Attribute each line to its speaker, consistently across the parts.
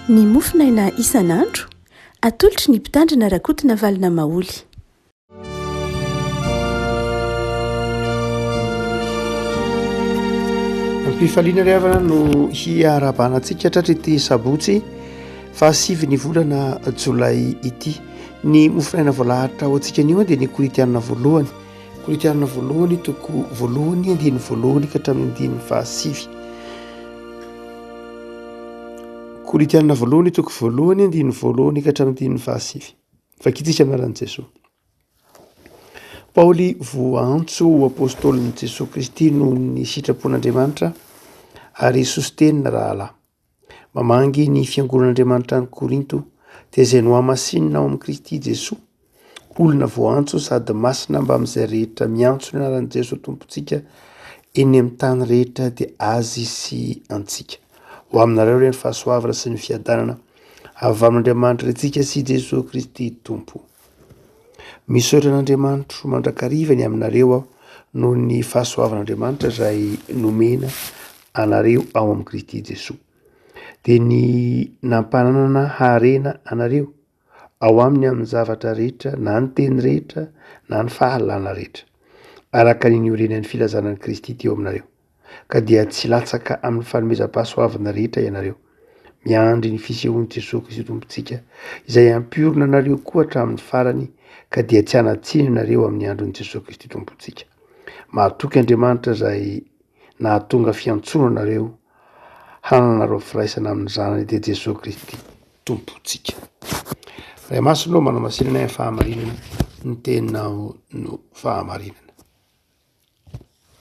Speaker 1: Ny mofonaina isan'andro, atolotry ny Mpitandrina Rakotonavalona Maholy.
Speaker 2: Am-pifaliana ry havana no hiarahabana antsika tratry ity sabotsy fahasivy ny volana jolay ity. Ny mofonaina voalahatra ho antsika anio dia ny Korintianina voalohany. Korintianina voalohany toko voalohany andininy voalohany ka hatramin'ny andininy fahasivy. Korintianina voalohany toko voalohany andininy voalohany ka hatramin'ny andininy fahasivy. Vakintsika amin'ny anaran'i Jesoa. Paoly voaantso ho apôstôlin'i Jesoa Kristy noho ny sitrapon'Andriamanitra ary Sositena rahalahy. Mamangy ny fiangonan'Andriamanitra any Korinto dia izay nohamasinina ao amin'i Kristy Jesoa, olona voaantso sady masina mbamin'izay rehetra miantso ny anaran'i Jesoa Tompontsika eny amin'ny tany rehetra dia Azy sy antsika. Ho aminareo re ny fahasoavana sy ny fiadanana avy amin'Andriamanitra Raintsika sy Jesoa Kristy Tompo. Misaotra an'Andriamanitro mandrakariva ny aminareo aho noho ny fahasoavan'Andriamanitra izay nomena anareo ao amin'i Kristy Jesoa. Dia ny nampananana harena anareo ao aminy amin'ny zavatra rehetra na ny teny rehetra na ny fahalalana rehetra, araka ny niorenan'ny filazana an'i Kristy teo aminareo. ka dia tsy latsaka amin'ny fanomezam-pahasoavana rehetra ianareo. Miandry ny fisehoan'i Jesoa Kristy Tompontsika, izay hampiorina anareo koa hatramin'ny farany, ka dia tsy hanan-tsiny ianareo amin'ny andron'i Jesoa Kristy Tompontsika. Mahatoky Andriamanitra izay nahatonga fiantsoana anareo hananareo firaisana amin'ny Zanany, dia Jesoa Kristy Tompontsika. Ray Masina ô, manamasina anay amin'ny fahamarinana, ny teninao no fahamarinana.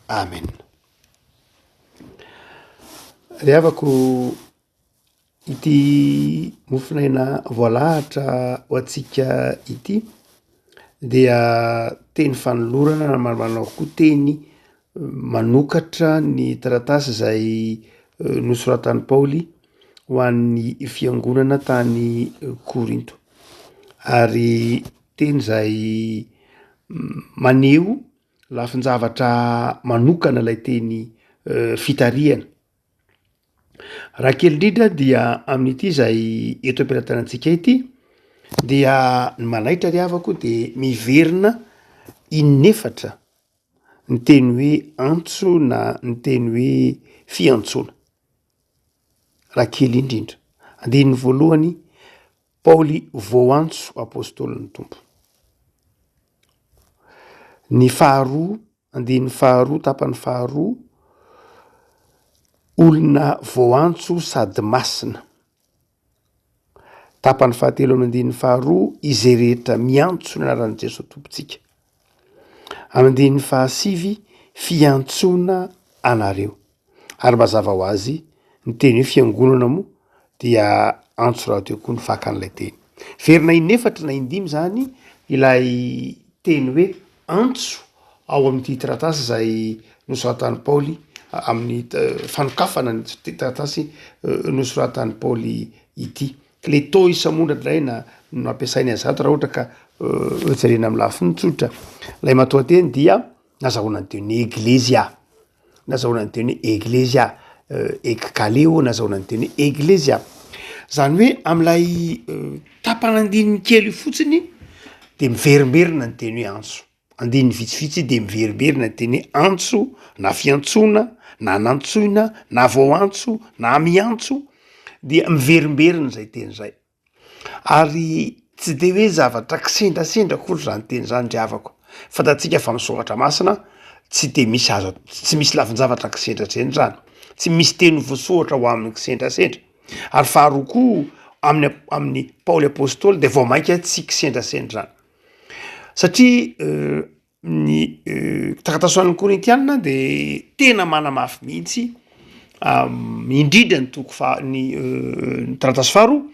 Speaker 2: Amen. Ry havako, ity mofonaina voalahatra ho antsika ity dia teny fanolorana na marimarina kokoa teny manokatra ny taratasy izay nosoratan'i Paoly ho an'ny fiangonana tany Korinto. Ary teny izay maneho lafin-javatra manokana ilay teny fitarihana. Raha kely indrindra dia amin'ity izay eto am-pelatanantsika ity dia ny manaitra ry havako de miverina inefatra ny teny hoe antso na ny teny hoe fiantsoana, raha kely indrindra. Andininy voalohany. Paoly voantso apôstôlin'ny Tompo. Ny faharoa, andininy faharoa, tapany faharoa, olona voantso sady masina. Tapany fahatelo amin'ny andininy faharoa, izay rehetra miantso ny anaran'i Jesoa Tompontsika. Amin'ny andininy fahasivy, fiantsoana anareo. Ary mazava ho azy, ny teny hoe fiangonana moa dia antso rahateo koa ny fakan'ilay teny. Verina inefatra na indimy izany ilay teny hoe antso ao amin'ity taratasy izay nosoratan'i Paoly amin'ny fanokafana ny taratasy nosoratan'i Paoly ity. Kleto isa-monina indray na no ampiasainy azy ato raha ohatra ka jerena amin'ny lafiny tsotra. Ilay matoanteny dia nazahoana ny teny hoe eglesia. Nazahoana ny teny hoe eglesia, ekkaleo nazahoana ny teny hoe eglesia. Zany hoe am'lay tapan'andininy kely io fotsiny de miverimberina ny teny hoe antso, andininy vitsivitsy de miverimberina ny teny hoe antso na fiantsoana na nantsoina na voaantso na miantso dia miverimberina zay teny zay. Ary tsy de hoe zavatra kisendrasendra akory zany teny zany ry havako. Fantatsika fa misoratra masina tsy de misy azo tsy misy lafin-javatra kisendrasendra zany, tsy misy teny voasoratra ho amin'ny kisendrasendra, ary faharoa koa amin'ny amin'ny Paoly apostoly de vao mainka tsy kisendrasendra zany satria Ny taratasy ho an'ny Korintiana de tena manamafy mihitsy indrindra ny toko faha- ny ny taratasy faharoa,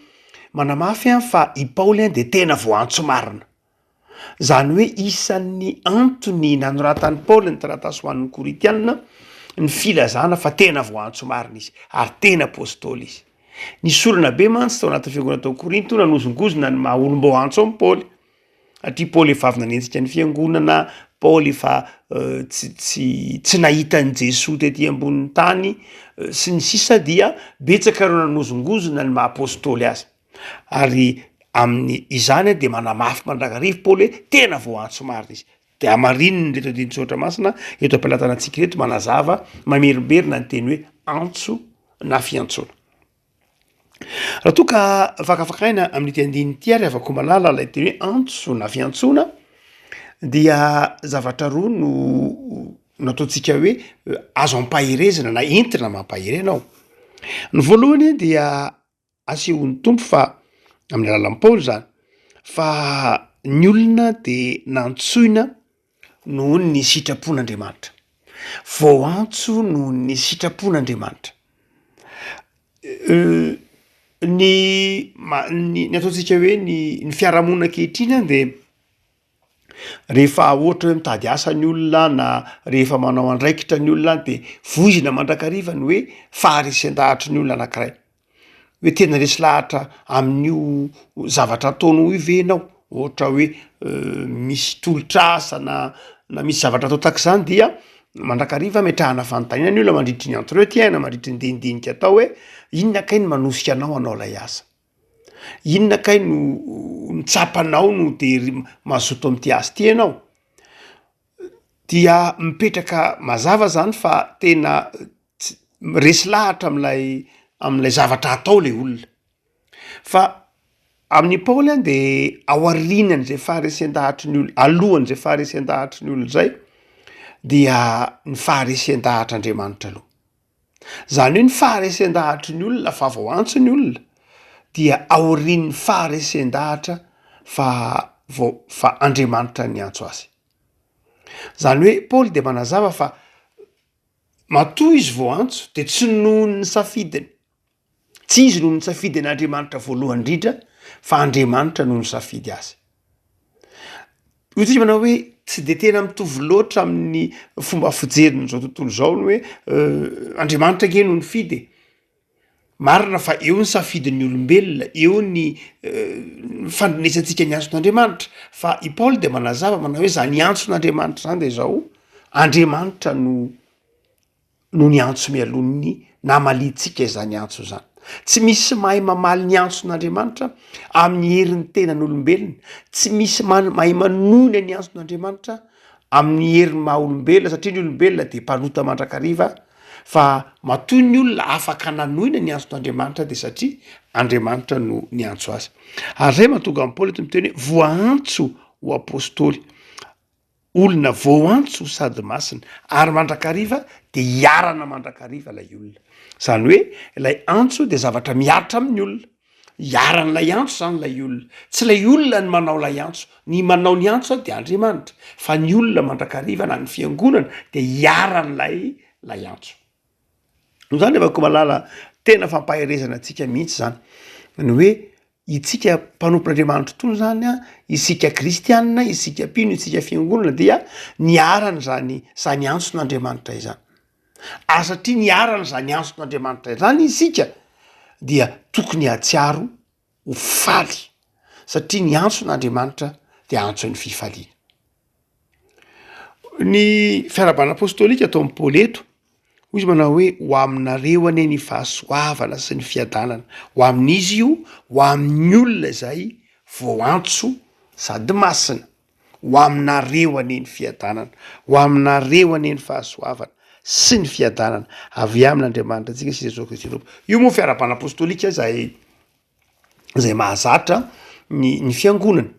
Speaker 2: manamafy an fa i Paoly an de tena voantso marina, zany hoe isan'ny antony nanoratan'i Paoly ny taratasy ho an'ny Korintiana ny filazana fa tena voantso marina izy ary tena apôstôly izy. Nisy olana be mantsy tao anatin'ny fiangonana tao Korinto nanozongozona ny maha olom-boantso an'i Paoly. Satria Paoly efa avy nanenjika ny fiangonana, Paoly efa tsy tsy tsy nahita an'i Jesoa tety ambonin'ny tany sy ny sisa dia betsaka ireo nanozongozona ny maha apôstôly azy. Ary amin'ny izany dia manamafy mandrakariva Paoly hoe tena voaantso marina izy. De hamarininy ireto andinin-tsoratra masina eto am-pelatanantsika ireto manazava, mamerimberina ny teny hoe antso na fiantsoana. Raha toa ka fakafakaina amin'ity andininy ity ary havako malala ilay teny hoe antso na fiantsoana dia zavatra roa no nataontsika hoe azo ampaherezina na entina mampahery anao. Ny voalohany dia asehon'ny Tompo fa amin'ny alalan'i Paoly zany fa ny olona de nantsoina noho ny sitrapon'Andriamanitra, voaantso noho ny sitrapon'Andriamanitra. Ny ma- ny ny ataontsika hoe ny ny fiarahamonina ankehitriny an de rehefa ohatra hoe mitady asa ny olona na rehefa manao andraikitra ny olona de voizina mandrakariva ny hoe faharesen-dahatry ny olona anakiray. Hoe tena resy lahatra amin'io zavatra ataonao io ve ianao? Ohatra hoe misy tolotr'asa na na misy zavatra atao tahak'izany dia mandrakariva ametrahana fanontaniana ny olona mandritry ny entretien na mandritry ny dinidinika atao hoe inona kay no manosika anao hanao ilay asa? Inona kay no no tsapanao no de ry- mazoto amin'ity asa ity ianao? Dia mipetraka mazava zany fa tena tsy resy lahatra am'lay am'lay zavatra atao le olona, fa amin'i Paoly an de aorianan'izay faharesen-dahatry ny olona, alohan'izay faharesen-dahatry ny olona zay dia ny faharesen-dahatr'Andriamanitra aloha, zany hoe ny faharesen-dahatry ny olona fa vao antso ny olona dia aorian'ny faharesen-dahatra fa vao fa Andriamanitra niantso azy, zany hoe Paoly de manazava fa Matoa izy voaantso dia tsy noho ny safidiny, tsy izy no nisafidy an'Andriamanitra voalohany indrindra fa Andriamanitra no nisafidy azy. Hoy tsika manao hoe tsy de tena mitovy loatra amin'ny fomba fijerin'izao tontolo izao ny hoe Andriamanitra ange no nifidy e. Marina fa eo ny safidin'ny olombelona, eo ny fandrenesantsika ny antson'Andriamanitra, fa i Paoly de manazava manao hoe zany antson'Andriamanitra zany de zao, Andriamanitra no no niantso mialoha ny namaliantsika izany antso izany. Tsy misy mahay mamaly ny antson'Andriamanitra amin'ny herin'ny tenan'olombelona, tsy misy man- mahay manoina ny antson'Andriamanitra amin'ny herin'ny maha olombelona satria ny olombelona de mpanota mandrakariva, Fa matoa ny olona afaka nanoina ny antson'Andriamanitra dia satria Andriamanitra no niantso azy. Ary zay mahatonga an'i Paoly eto miteny hoe voaantso ho apôstôly. Olona voaantso sady masina ary mandrakariva dia hiarana mandrakariva ilay olona. Zany hoe ilay antso dia zavatra mihatra amin'ny olona. Iharan'ilay antso zany ilay olona. Tsy ilay olona no manao ilay antso. Ny manao ny antso dia Andriamanitra. Fa ny olona mandrakariva na ny fiangonana dia iharan'ilay ilay antso. Noho izany ry havako malala, tena fampaherezana antsika mihitsy zany. Ny hoe itsika mpanompon'Andriamanitra itony zany an, isika kristianina, isika mpino, isika fiangonana dia niharan'izany izany antson'Andriamanitra izany. Ary satria niharan'izany antson'Andriamanitra izany isika dia tokony hahatsiaro ho faly satria ny antson'Andriamanitra dia antson'ny fifaliana. Ny fiarahabana apôstôlika ataon'i Paoly eto, hoy izy manao hoe ho aminareo anie ny fahasoavana sy ny fiadanana, ho amin'izy io, ho amin'ny olona izay voaantso sady masina. Ho aminareo anie ny fiadanana, ho aminareo anie ny fahasoavana sy ny fiadanana avy amin'Andriamanitra antsika sy Jesosy Kristy Tompo. Io moa fiarahabana apostolika izay izay mahazatra ny ny fiangonana.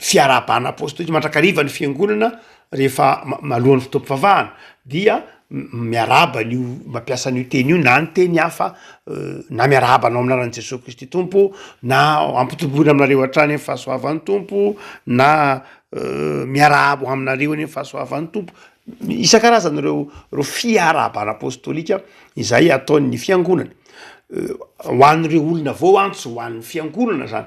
Speaker 2: Fiarahabana apostolika mandrakariva ny fiangonana rehefa ma- malohan'ny fotoam-pivavahana dia miarahaba an'io, mampiasa an'io teny io na ny teny hafa na miarahaba anao amin'ny anaran'i Jesoa Kristy Tompo na ampitomboina aminareo hatrany ny fahasoavan'ny Tompo na miarahaba ho aminareo anie ny fahasoavan'ny Tompo. Isan-karazany ireo ireo fiarahabana apôstôlika izay ataon'ny fiangonana. Ho an'ireo olona voaantso ho an'ny fiangonana zany.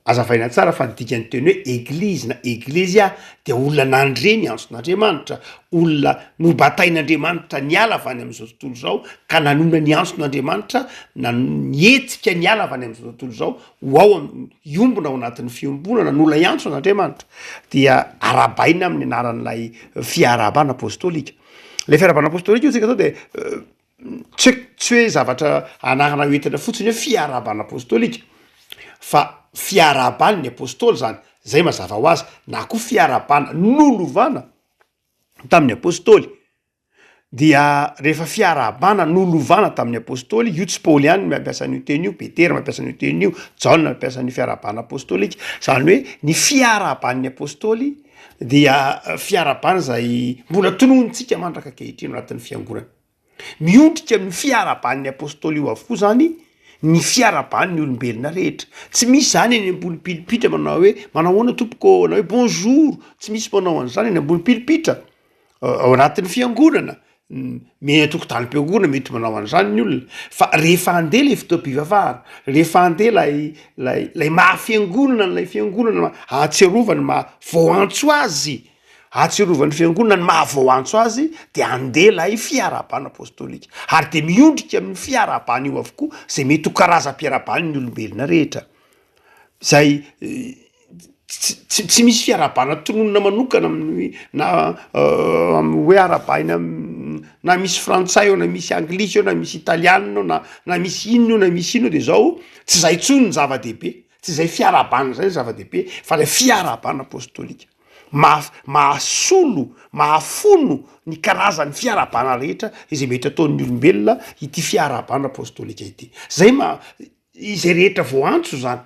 Speaker 2: Azavaina tsara fa ny dikan'ny teny hoe eglizy na eglezia dia olona nandre ny antson'Andriamanitra, olona nobatain'Andriamanitra niala avy any amin'izao tontolo izao ka nanona ny antson'Andriamanitra, na nihetsika niala avy any amin'izao tontolo izao ho ao am- hiombona ao anatin'ny fiombonana nolay antson'Andriamanitra, dia arahabaina amin'ny anaran'ilay fiarahabana apôstôlika. Ilay fiarahabana apôstôlika hoy tsika zao dia Tsy hoe tsy hoe zavatra anarana hoentina fotsiny hoe fiarahabana apôstôlika fa fiarahaban'ny apôstôly zany, zay mazava ho azy, na koa fiarahabana nolovana tamin'ny apôstôly, dia rehefa fiarahabana nolovana tamin'ny apôstôly, io tsy Paoly ihany no mampiasa an'io teny io, Petera mampiasa an'io teny io, Jaona mampiasa an'io fiarahabana apôstôlika, zany hoe ny fiarahaban'ny apôstôly dia fiarahabana izay mbola tononintsika mandraka ankehitriny ao anatin'ny fiangonana. Miondrika amin'ny fiarahaban'ny apôstôly io avokoa zany ny fiarahaban'ny olombelona rehetra. Tsy misy zany eny ambony pilipitra manao hoe manao ahoana tompoko ô na hoe bonjour, tsy misy manao an'izany eny ambony pilipitra ao anatin'ny fiangonana. Eny an-tokotanim-piangonana mety manao an'izany ny olona fa rehefa handeha le fotoam-pivavahana, rehefa handeha lay lay lay maha fiangonana an'ilay fiangonana ahatsiarovany maha voaantso azy, ahatsiarovan'ny fiangonana ny maha voaantso azy de handeha lay fiarahabana apôstôlika ary de miondrika amin'ny fiarahabana io avokoa zay mety ho karazam-piarahaban'ny olombelona rehetra. Zay tsy tsy misy fiarahabana tononina manokana amin'ny na amin'ny hoe arahabaina na misy frantsay eo na misy anglisy eo na misy italiana eo na na misy inona eo na misy inona de zao tsy zay tsony ny zava-dehibe, tsy zay fiarahabana zay ny zava-dehibe fa le fiarahabana apôstôlika. Maha- mahasolo, mahafono ny karazan'ny fiarahabana rehetra izay mety ataon'ny olombelona ity fiarahabana apôstôlika ity. Zay ma- Izay rehetra voaantso izany,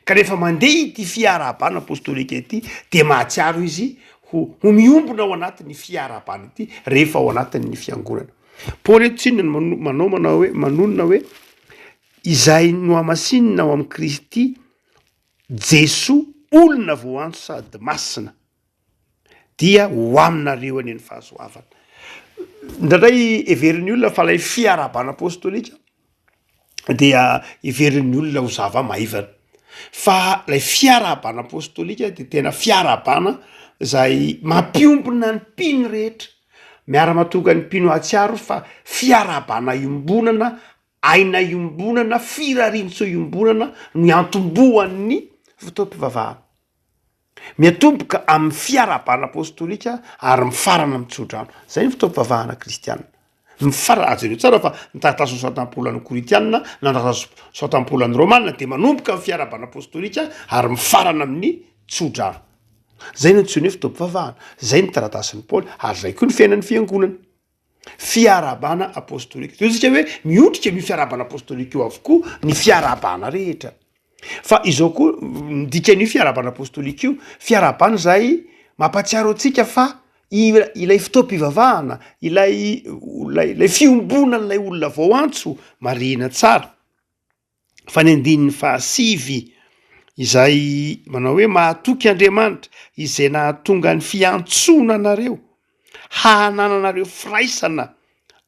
Speaker 2: ka rehefa mandeha ity fiarahabana apostolika ity dia mahatsiaro izy ho ho miombona ao anatin'ny fiarahabana ity rehefa ao anatin'ny fiangonana. Paoly eto tsinona no mano- manao manao hoe manonona hoe izay nohamasinina ao amin'i Kristy Jesoa olona voaantso sady masina dia ho aminareo anie ny fahasoavana. Indraindray heverin'ny olona fa ilay fiarahabana apostolika dia heverin'ny olona ho zava-maivana, fa ilay fiarahabana apostolika dia tena fiarahabana zay mampiombona ny mpino rehetra, miara-mahatonga ny mpino hahatsiaro fa fiarahabana iombonana, aina iombonana, firariantsoa iombonana no iantombohan'ny fotoam-pivavahana. Miatomboka amin'ny fiarahabana apostolika ary mifarana amin'ny tsodrano. Izay ny fotoam-pivavahana kristiana. Mifarana, ary jereo tsara fa ny taratasy nosoratan'i Paoly an'ny Korintiana na ny taratasy nosoratan'i Paoly an'ny Romana dia manomboka amin'ny fiarahabana apostolika ary mifarana amin'ny tsodrano. Izay no antsoina hoe fotoam-pivavahana. Izay ny taratasin'i Paoly ary izay koa ny fiainan'ny fiangonana. Fiarahabana apostolika. Zao isika hoe miondrika amin'io fiarahabana apostolika io avokoa ny fiarahabana rehetra. Fa izao koa ny dikan'io fiarahabana apostolika io, fiarahabana izay mampahatsiaro antsika fa ilay fotoam-pivavahana, ilay ilay ilay fiombonan'ilay olona voaantso, marihina tsara. Fa ny andininy fahasivy izay manao hoe mahatoky Andriamanitra izay nahatonga ny fiantsoana anareo hanananareo firaisana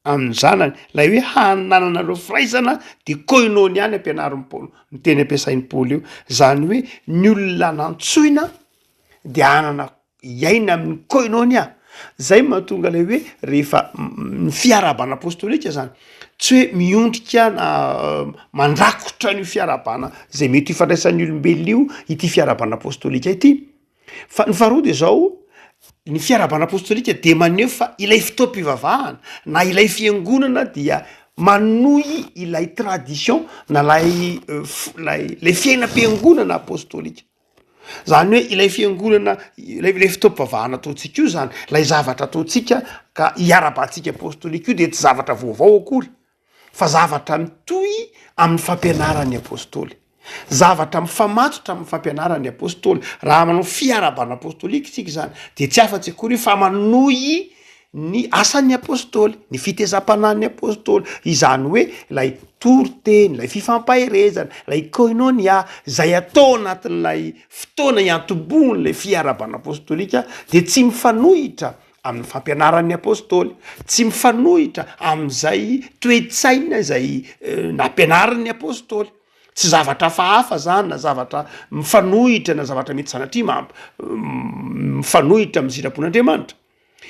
Speaker 2: amin'ny zanany, ilay hoe hanananareo firaisana de koinonia ny ampianarin'i Paoly, ny teny ampiasain'i Paoly eo, zany hoe ny olona nantsoina de hanana hiaina amin'ny koinonia, zay mahatonga ilay hoe rehefa ny fiarahabana apostolika zany tsy hoe miondrika na mandrakotra an'io fiarahabana zay mety ho ifandraisan'ny olombelona io ity fiarahabana apostolika ity, fa ny faharoa de zao ny fiarahabana apostolika de maneho fa ilay fotoam-pivavahana na ilay fiangonana dia manohy ilay tradition na lay lay lay fiainam-piangonana apostolika. Zany hoe ilay fiangonana, ilay ilay fotoam-pivavahana ataontsika io zany, ilay zavatra ataontsika ka iarahabantsika apôstôlika io de tsy zavatra vaovao akory fa zavatra mitohy amin'ny fampianaran'ny apôstôly, zavatra mifamatotra amin'ny fampianaran'ny apôstôly. Raha manao fiarahabana apôstôlika isika zany de tsy afa-tsy akory fa manohy ny asan'ny apôstôly, ny fitezam-panahin'ny apôstôly, izany hoe ilay toriteny, ilay fifampaherezana, ilay koinonia izay atao anatin'ilay fotoana iantombohan'ilay fiarahabana apôstôlika dia tsy mifanohitra amin'ny fampianaran'ny apôstôly, tsy mifanohitra amin'izay toe-tsaina izay nampianarin'ny apôstôly. Tsy zavatra hafahafa zany na zavatra mifanohitra na zavatra mety sanatria mamp- mifanohitra amin'ny sitrapon'Andriamanitra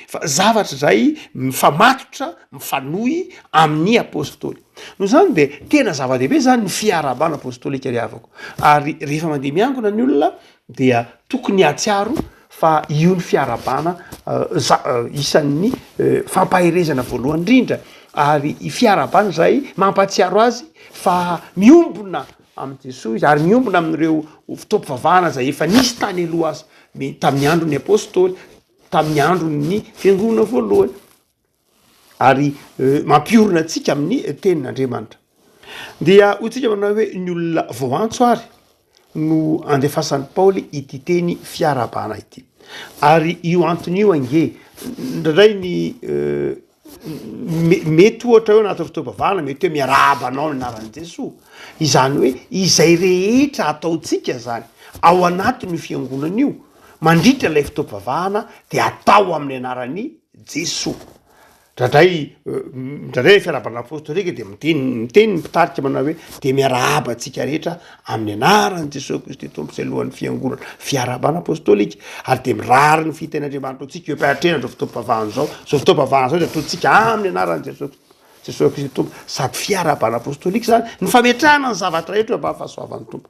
Speaker 2: fa zavatra zay mifamatotra, mifanohy amin'ny apôstôly. Noho izany de tena zava-dehibe zany ny fiarahabana apôstôlika ry havako, ary rehefa mandeha miangona ny olona dia tokony hahatsiaro fa io ny fiarahabana za- isan'ny fampaherezana voalohany indrindra ary i fiarahabana izay mampahatsiaro azy fa miombona amin'i Jesoa izy ary miombona amin'ireo fotoam-pivavahana izay efa nisy tany aloha aza, tamin'ny andron'ny apôstôly, tamin'ny andron'ny fiangonana voalohany. ary mampiorina antsika amin'ny tenin'Andriamanitra. Dia hoy tsika manao hoe ny olona voantso ary no andefasan'i Paoly ity teny fiarahabana ity. Ary io antony io ange indraindray ny mety ohatra hoe anatin'ny fotoam-pivavahana mety hoe miarahaba anao ny anaran'i Jesoa. Izany hoe izay rehetra ataontsika zany ao anatin'io fiangonana io mandritra ilay fotoam-pivavahana dia atao amin'ny anaran'i Jesoa. Indraindray, indraindray ny fiarahabana apôstôlika dia miteny, miteny ny mpitarika manao hoe dia miarahaba antsika rehetra amin'ny anaran'i Jesoa Kristy Tompo izay lohan'ny fiangonana. Fiarahabana apôstôlika. Ary dia mirary ny fitahian'Andriamanitra ho antsika eo am-piatrehana izao fotoam-pivavahana izao. Izao fotoam-pivavahana izao dia ataontsika amin'ny anaran'i Jesoa, Jesoa Kristy Tompo. Sady fiarahabana apôstôlika izany, ny fametrahana ny zavatra rehetra eo ambany fahasoavan'ny Tompo.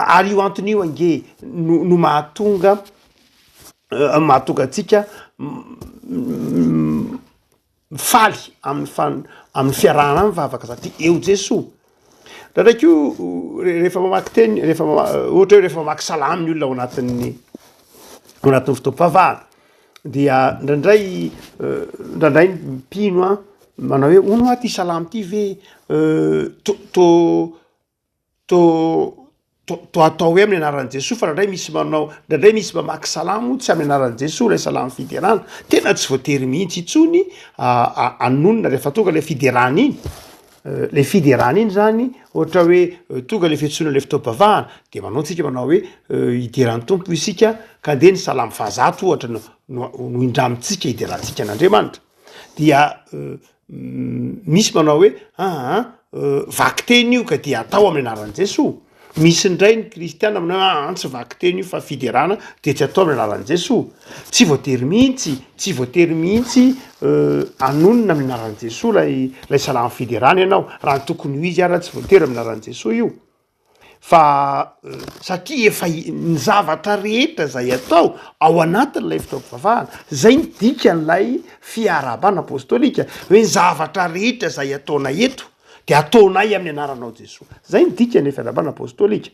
Speaker 2: Ary io antony io ange no no mahatonga mahatonga antsika mifaly amin'ny fan- amin'ny fiarahana mivavaka satria eo Jesoa. Ndraindray koa rehefa mamaky teny, rehefa ohatra hoe rehefa mamaky salamo ny olona ao anatin'ny ao anatin'ny fotoam-pivavahana dia ndraindray ndraindray ny mpino an manao hoe hono hoa ty salamo ty ve to- tô To to to atao hoe amin'ny anaran'i Jesoa fa indraindray misy manao, indraindray misy mamaky salamo tsy amin'ny anaran'i Jesoa ilay salamo fiderana, tena tsy voatery mihitsy intsony anonona rehefa tonga ilay fiderana iny, le fiderana iny zany ohatra hoe tonga le fiantsoana le fotoam-pivavahana de manao tsika manao hoe hidera ny Tompo isika ka ndeha ny salamo fahazato ohatra no no no indramintsika hiderantsika an'Andriamanitra dia Misy manao hoe aa vakiteny io ka dia atao amin'ny anaran'i Jesoa. Misy indray ny kristiana manao hoe aa tsy vakiteny io fa fiderana dia tsy atao amin'ny anaran'i Jesoa. Tsy voatery mihitsy, tsy voatery mihitsy hanonona amin'ny anaran'i Jesoa ilay ilay salamo fiderana ianao. Raha ny tokony ho izy ara tsy voatery amin'ny anaran'i Jesoa io. Fa satria efa ny zavatra rehetra izay atao ao anatin'ilay fotoam-pivavahana, zay ny dikan'ilay fiarahabana apôstôlika, hoe ny zavatra rehetra izay ataonay eto de ataonay amin'ny anaranao Jesoa, zay ny dikan'ilay fiarahabana apôstôlika.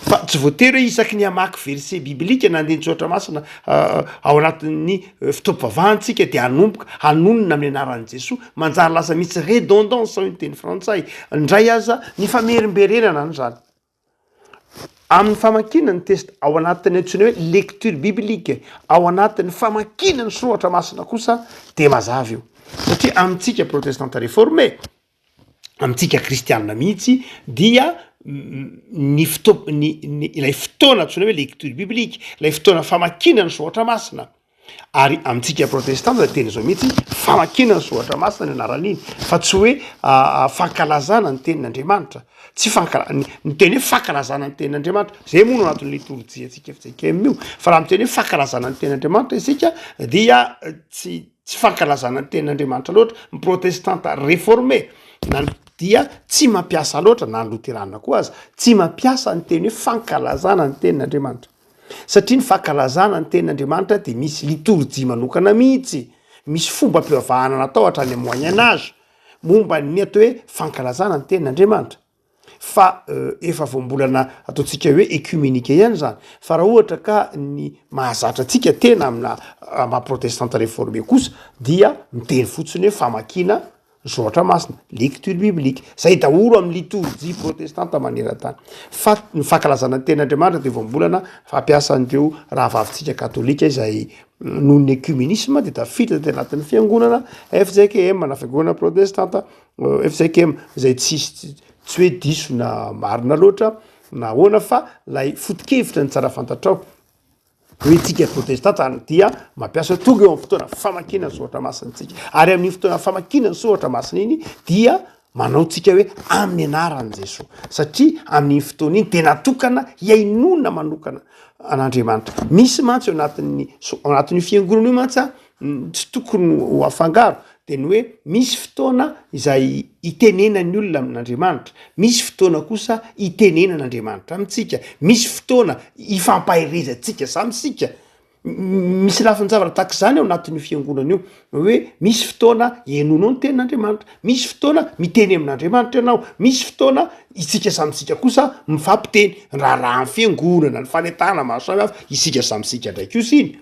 Speaker 2: Fa tsy voatery hoe isaky ny hamaky verset biblika na andinin-tsoratra masina ao anatin'ny fotoam-pivavahana tsika de hanomboka hanonona amin'ny anaran'i Jesoa, manjary lasa misy redondance hoy ny teny frantsay, indray aza ny famerimberenana an'izany. Amin'ny famakiana ny test ao anatin'ny antsoina hoe lecture biblique, ao anatin'ny famakiana ny soratra masina kosa de mazava io, satria amintsika protestanta réformé, amintsika kristianina mihitsy dia ny fotoa- ny ny ilay fotoana antsoina hoe lecture biblique, ilay fotoana famakiana ny soratra masina, ary amintsika protestanta dia tena izao mihitsy famakiana ny soratra masina ny anaran'iny fa tsy hoe fankalazana ny tenin'Andriamanitra, tsy fankala- ny ny teny hoe fankalazana ny tenin'Andriamanitra, zay moa no anatin'ny litorjiantsika fjkm io, fa raha miteny hoe fankalazana ny tenin'Andriamanitra isika dia tsy Tsy fankalazana ny tenin'Andriamanitra loatra, ny protestanta reforme na ny dia tsy mampiasa loatra, na ny loterana koa aza, tsy mampiasa ny teny hoe fankalazana ny tenin'Andriamanitra. Satria ny fankalazana ny tenin'Andriamanitra dia misy litorjia manokana mihitsy, misy fombam-pivavahana natao hatrany amin'ny moyen age momba ny atao hoe fankalazana ny tenin'Andriamanitra. Fa efa voambolana ataontsika hoe ecuménique ihany zany, fa raha ohatra ka ny mahazatra antsika tena amina maha protestanta réformé kosa dia miteny fotsiny hoe famakiana ny soratra masina, lecture biblique, zay daholo amin'ny litorjia protestanta maneran-tany. Fa ny fankalazana ny tenin'Andriamanitra dia voambolana fampiasan'ireo rahavavintsika katolika izay noho ny ecuménisme dia tafiditra tao anatin'ny fiangonana fjkm na fiangonana protestanta. Fjkm, izay tsisy tsy hoe diso na marina loatra na ahoana fa lay foto-kevitra ny tsara fantatrao hoe tsika protestanta dia mampiasa tonga eo amin'ny fotoana famakiana ny soratra masina tsika ary amin'iny fotoana famakiana ny soratra masina iny dia. Manao tsika hoe amin'ny anaran'i Jesoa satria amin'iny fotoana iny dia natokana hihainoana manokana an'Andriamanitra. Misy mantsy ao anatin'ny ao anatin'io fiangonana io mantsy a, tsy tokony ho afangaro dia ny hoe misy fotoana izay itenenan'ny olona amin'Andriamanitra, misy fotoana kosa itenenan'Andriamanitra amintsika, misy fotoana ifampaherezantsika samy isika. Misy lafin-javatra tahaka izany ao anatin'io fiangonana io, hoe misy fotoana henoinao ny tenin'Andriamanitra, misy fotoana miteny amin'Andriamanitra ianao, misy fotoana isika samy isika kosa mifampiteny, ny raharahan'ny fiangonana, ny fanentanana maro samihafa, isika samy isika indray kosa iny.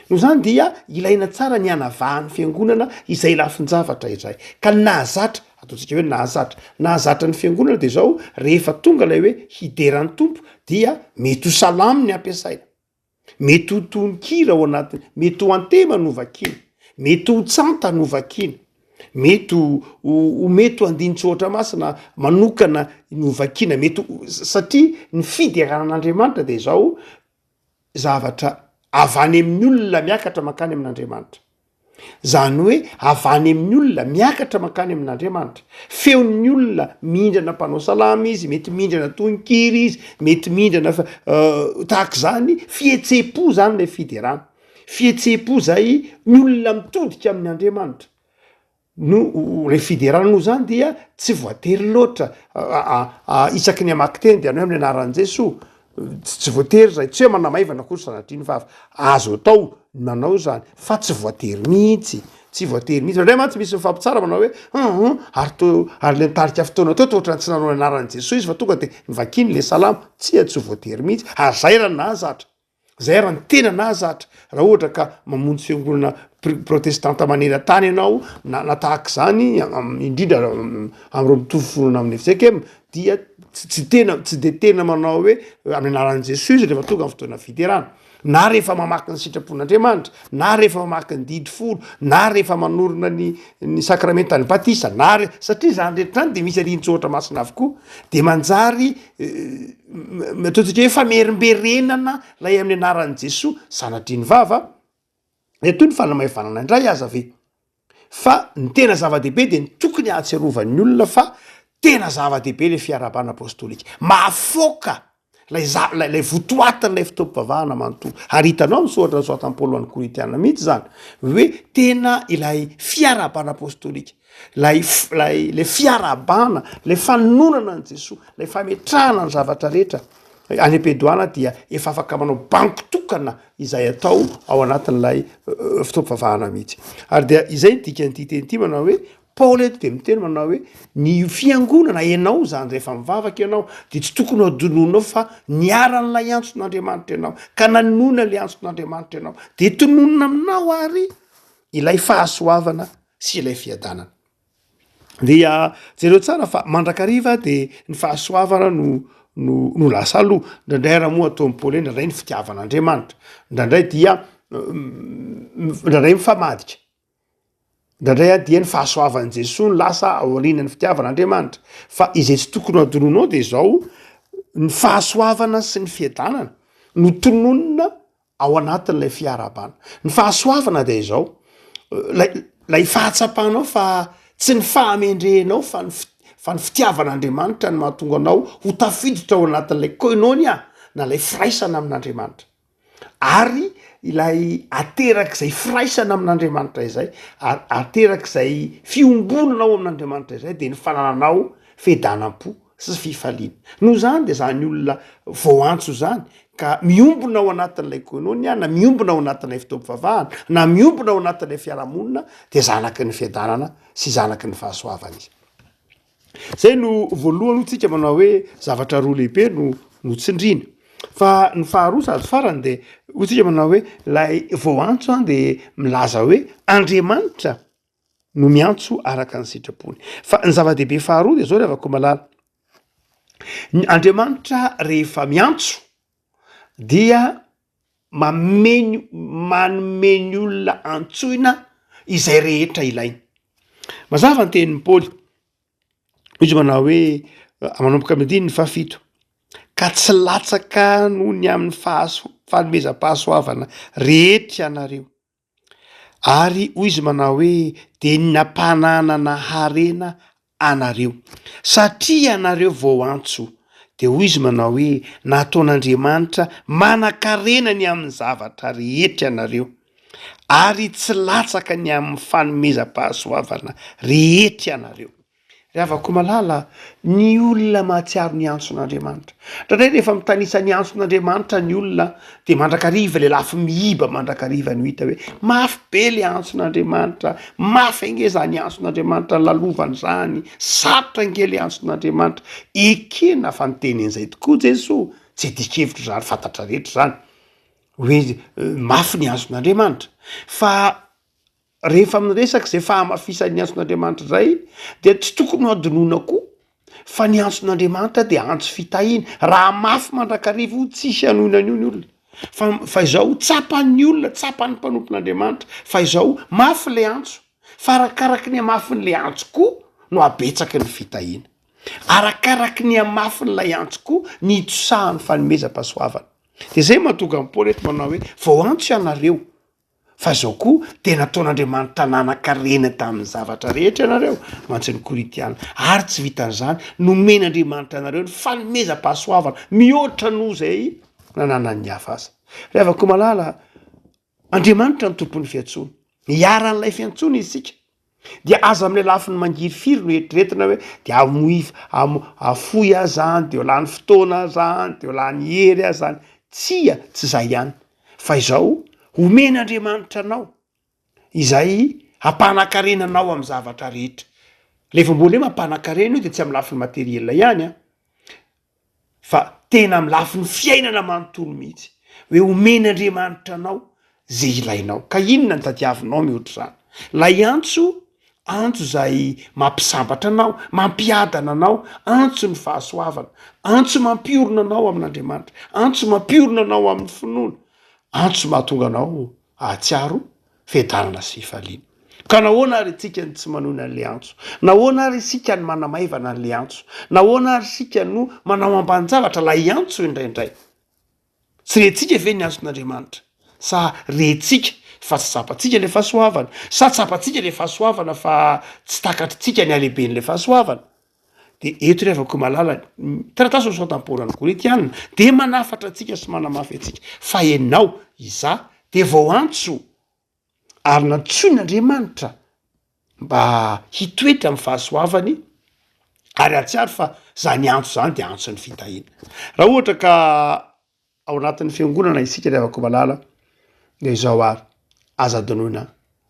Speaker 2: Noho izany dia ilaina tsara ny hanavahan'ny fiangonana izay lafin-javatra izay. Ka ny nahazatra, ataontsika hoe nahazatra, nahazatra ny fiangonana dia izao, rehefa tonga ilay hoe hidera ny Tompo dia mety ho salamo ny ampiasaina. Mety ho tononkira ao anatiny, mety ho antema no vakiana, mety ho tsanta no vakiana, mety ho ho mety ho andinin-tsoratra masina manokana no vakiana, mety ho satria ny fiderana an'Andriamanitra dia izao zavatra avy any amin'ny olona miakatra mankany amin'Andriamanitra. Izany hoe avy any amin'ny olona miakatra mankany amin'Andriamanitra. Feon'ny olona mindrana mpanao salamo izy, mety mindrana tononkira izy, mety mindrana tahaka izany, fihetseham-po izany ilay fiderana. Fihetseham-po izay ny olona mitodika amin'Andriamanitra. No ilay fiderana moa izany dia tsy voatery loatra isaky ny hamaky teny dia hanao hoe amin'ny anaran'i Jesoa. Tsy voatery izay, tsy hoe manamaivana akory sanatria ny vava, azo atao ny manao izany fa tsy voatery mihitsy, tsy voatery mihitsy. Indraindray mantsy misy mifampitsara manao hoe hum ary to ary le nitarika fotoana teo toa ohatran'ny tsy nanao ny anaran'i Jesoa izy fa tonga de novakiny le salamo, tsia tsy voatery mihitsy ary zay raha ny nahazatra. Zay ary ny tena nahazatra, raha ohatra ka mamonjy fiangonana protestanta maneran-tany ianao na na tahaka izany indrindra amin'ireo mitovy finoana amin'ny fjkm dia tsy tena tsy de tena manao hoe amin'ny anaran'i Jesoa izy rehefa tonga ny fotoana fiderana, na rehefa mamaky ny sitrapon'Andriamanitra, na rehefa mamaky ny didy folo, na rehefa manorina ny ny sakramentan'ny batisa, na re- satria izany rehetra izany de misy andinin-tsoratra masina avokoa, de manjary Ataontsika hoe famerimberenana ilay amin'ny anaran'i Jesoa, sanatria ny vava, dia toy ny fanamaivanana indray aza ve? Fa ny tena zava-dehibe dia ny tokony hahatsiarovan'ny olona fa tena zava-dehibe ilay fiarahabana apostolika. Mahafoaka ilay za- ilay ilay votoatin'ilay fotoam-pivavahana manontolo. Ary hitanao amin'ny soratra nosoratan'i Paoly ho an'ny Korintiana mihitsy izany, hoe tena ilay fiarahabana apostolika. Ilay ilay ilay fiarahabana, ilay fanononana an'i Jesoa, ilay fametrahana ny zavatra rehetra any am-piandohana dia efa afaka manao banky tokana izay atao ao anatin'ilay fotoam-pivavahana mihitsy. Ary dia izay ny dikan'ity teny ity manao hoe Paoly eto dia miteny manao hoe ny fiangonana, ianao izany rehefa mivavaka ianao dia tsy tokony ho adinoinao fa niharan'ilay antson'Andriamanitra ianao ka nanonona ilay antson'Andriamanitra ianao dia tononina aminao ary ilay fahasoavana sy ilay fiadanana. Dia jereo tsara fa mandrakariva de ny fahasoavana no no no lasa aloha, indraindray ara moa ataon'i Paoly hoe indraindray ny fitiavan'Andriamanitra, indraindray dia indraindray mifamadika, indraindray a dia ny fahasoavan'i Jesoa no lasa aorianan'ny fitiavan'Andriamanitra, fa izay tsy tokony ho adinoinao de zao, ny fahasoavana sy ny fiadanana no tononina ao anatin'ilay fiarahabana. Ny fahasoavana dia izao, lay lay fahatsapanao fa tsy ny fahamendrehanao fa ny fa ny fitiavan'Andriamanitra no mahatonga anao ho tafiditra ao anatin'ilay koinonia na ilay firaisana amin'Andriamanitra. Ary ilay aterak'izay firaisana amin'Andriamanitra izay, ary aterak'izay fiombonana ao amin'Andriamanitra izay dia ny fanananao fiadanam-po sy fifaliana. Noho izany dia izany olona voaantso izany ka miombona ao anatin'ilay koinonia na miombona ao anatin'ilay fotoam-pivavahana na miombona ao anatin'ilay fiarahamonina dia zanaky ny fiadanana sy zanaky ny fahasoavana izy. Izay no voalohany hoy tsika manao hoe zavatra roa lehibe no notsindriana. Fa ny faharoa sady farany dia hoy tsika manao hoe ilay voaantso dia milaza hoe Andriamanitra no miantso araka ny sitrapony. Fa ny zava-dehibe faharoa dia zao ry havako malala, ny Andriamanitra rehefa miantso dia manome ny manome ny olona antsoina izay rehetra ilainy. Mazava ny tenin'i Paoly, izy manao hoe manomboka amin'ny andininy fahafito, ka tsy latsaka noho ny amin'ny fahaso- fanomezam-pahasoavana rehetra ianareo. Ary hoy izy manao hoe, Dia ny nampananana harena anareo. Satria ianareo voaantso, dia hoy izy manao hoe, Nataon'Andriamanitra manan-karena ny amin'ny zavatra rehetra ianareo, ary tsy latsaka ny amin'ny fanomezam-pahasoavana rehetra ianareo. Ry havako malala, ny olona mahatsiaro ny antson'Andriamanitra. Indraindray rehefa mitanisa ny antson'Andriamanitra ny olona dia mandrakariva le lafy miiba mandrakariva no hita hoe mafy be le antson'Andriamanitra, mafy ange zany antson'Andriamanitra lalovana zany, sarotra ange le antson'Andriamanitra. Ekena fa niteny an'izay tokoa Jesoa, tsy adikevitra izany, fantatra rehetra izany hoe mafy ny antson'Andriamanitra fa Rehefa miresaka izay fahamafisan'ny antson'Andriamanitra izay dia tsy tokony ho adinoina koa fa ny antson'Andriamanitra dia antso fitahiana. Raha mafy mandrakariva io tsisy hanoina an'io ny olona. Fa fa izao tsapan'ny olona, tsapan'ny mpanompon'Andriamanitra fa izao mafy le antso. Fa arakaraky ny hamafin'le antso koa no habetsaky ny fitahiana. Arakaraky ny hamafin'ilay antso koa ny hitsosahan'ny fanomezam-pahasoavana. De zay mahatonga an'i Paoly eto manao hoe vao antso ianareo Fa izao koa, dia nataon'Andriamanitra nanan-karena tamin'ny zavatra rehetra ianareo, mantsy ny Korintiana, ary tsy vitan'izany, nomen'Andriamanitra anareo ny fanomezam-pahasoavana mihoatra noho izay nananan'ny hafa aza. Ry havako malala, Andriamanitra no tompon'ny fiantsoana. Iharan'ilay fiantsoana isika. Dia aza amin'ilay lafiny mangirifiry no eritreretina hoe dia amoif- amo- afoy aho zany, de lany fotoana aho zany, de lany hery aho zany. Tsia, tsy zay ihany. Fa izao, omen'Andriamanitra anao izay hampanan-karena anao amin'ny zavatra rehetra. Rehefa mbola hoe mampanan-karena io de tsy amin'ny lafiny materiel ihany an, fa tena amin'ny lafiny fiainana manontolo mihitsy, hoe omen'Andriamanitra anao ze ilainao, ka inona no tadiavinao mihoatra izany? Ilay antso, antso izay mampisambatra anao, mampiadana anao, antso ny fahasoavana, antso mampiorina anao amin'Andriamanitra, antso mampiorina anao amin'ny finoana, antso mahatonga anao hahatsiaro fiadanana sy fifaliana. Ka nahoana ary isika no tsy manoina an'ilay antso? Nahoana ary isika no manamaivana an'ilay antso? Nahoana ary isika no manao ambanin-javatra ilay antso indraindray? Tsy rentsika ve ny antson'Andriamanitra? Sa rentsika fa tsy tsapantsika ilay fahasoavana? Sa tsapantsika ilay fahasoavana fa tsy takatritsika ny halehiben'ilay fahasoavana? Dia eto ry havako malala, ny taratasy nosoratan'i Paoly an'ny Korintiana dia manafatra antsika sy manamafy antsika fa ianao, izaho, dia voaantso ary nantsoin'Andriamanitra mba hitoetra amin'ny fahasoavany ary hahatsiaro fa izany antso izany dia antson'ny fitahiana. Raha ohatra ka ao anatin'ny fiangonana isika ry havako malala dia izao ary, aza adinoina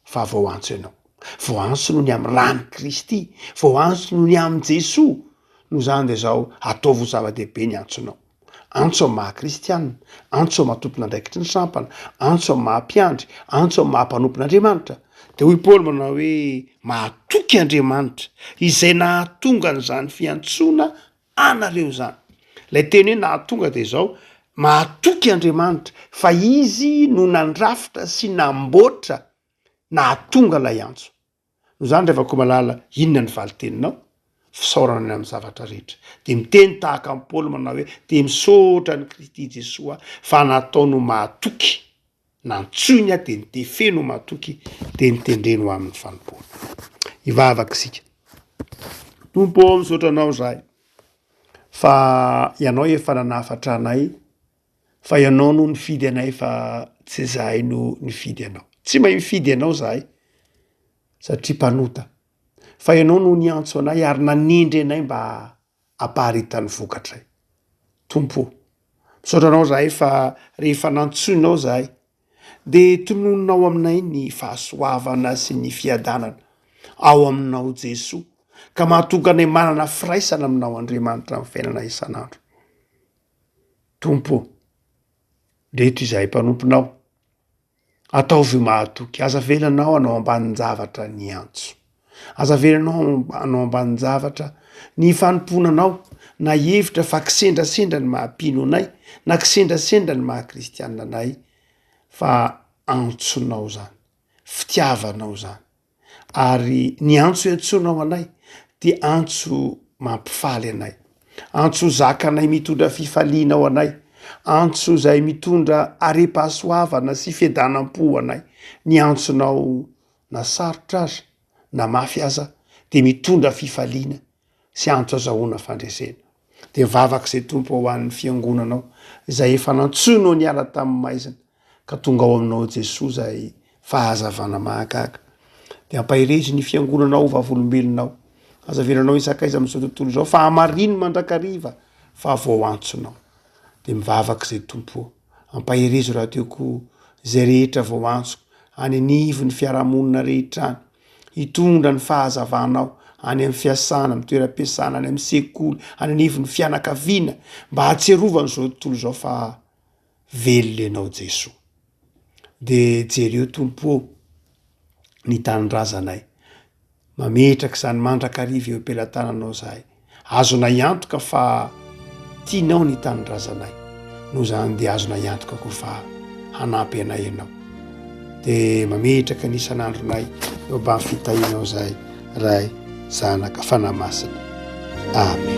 Speaker 2: fa voaantso ianao. Voaantso noho ny amin'ny ran'i Kristy, voaantso noho ny amin'i Jesoa. Noho izany dia izao, ataovy ho zava-dehibe ny antsonao. Antso amin'ny maha kristianina, antso amin'ny maha tompon'andraikitry ny sampana, antso amin'ny maha mpiandry, antso amin'ny maha mpanompon'Andriamanitra. Dia hoy Paoly manao hoe, mahatoky Andriamanitra, izay nahatonga an'izany fiantsoana anareo izany. Ilay teny hoe nahatonga dia izao, mahatoky Andriamanitra fa Izy no nandrafitra sy namboatra nahatonga ilay antso. Noho izany Ravakomalala, inona ny valin-teninao? Fisaorana ny amin'ny zavatra rehetra. Dia miteny tahaka an'i Paoly manao hoe, dia misaotra an'i Kristy Jesoa fa nataony ho mahatoky, nantsoiny aho dia nitefeny ho mahatoky, dia nitendreny ho amin'ny fanompoana. Hivavaka isika. Tompo ô, misaotra Anao izahay fa Ianao efa nanafatra anay, fa Ianao no nifidy anay fa tsy izahay no nifidy Anao. Tsy mahay mifidy Anao izahay satria mpanota, fa Ianao no niantso anay ary nanendry anay mba hampaharitan'ny vokatray. Tompo ô, misaotra Anao izahay fa rehefa nantsoinao izahay dia tononinao aminay ny fahasoavana sy ny fiadanana ao aminao Jesoa ka mahatonga anay manana firaisana aminao Andriamanitra amin'ny fiainana isan'andro. Tompo ô, ndreto izahay mpanomponao, ataovy mahatoky, aza avelanao hanao ambanin-javatra ny antso, aza avelanao hanao ambanin-javatra ny fanompoana anao na hevitra fa kisendrasendra ny maha mpino anay na kisendrasendra ny maha kristianina anay fa antsonao zany, fitiavanao zany ary ny antso iantsoanao anay dia antso mampifaly anay, antso zakanay mitondra fifaliana ho anay, antso izay mitondra harem-pahasoavana sy fiadanam-po ho anay, ny antsonao na sarotra aza na mafy aza. Dia mitondra fifaliana sy antso azahoana fandresena. Dia mivavaka izay Tompo ho an'ny fiangonanao izay efa nantsoinao niala tamin'ny maizina ka tonga ao aminao Jesoa izay fahazavana mahagaga. Dia ampaherezo ny fiangonanao ho vavolombelonao. Aza avelanao hisakaiza amin'izao tontolo izao fa hamarino mandrakariva fa voaantsonao. Dia mivavaka izay Tompo ô. Ampaherezo rahateo koa izay rehetra voaantsoko any anivon'ny fiarahamonina rehetra any. Hitondra ny fahazavanao any amin'ny fiasana, amin'ny toeram-piasana, any amin'ny sekoly, any anivon'ny fianakaviana mba hahatsiarovan'izao tontolo izao fa velona ianao Jesoa. De jereo Tompo ô ny tanindrazanay. Mametraka izany mandrakariva eo am-pelatananao izahay. Azonay antoka fa tianao ny tanindrazanay. Noho izany dia azonay antoka koa fa hanampy anay ianao. Dia mametraka ny isan'andronay eo ambany fitahianao izahay, Ray, Zanaka, Fanahy Masina. Amen.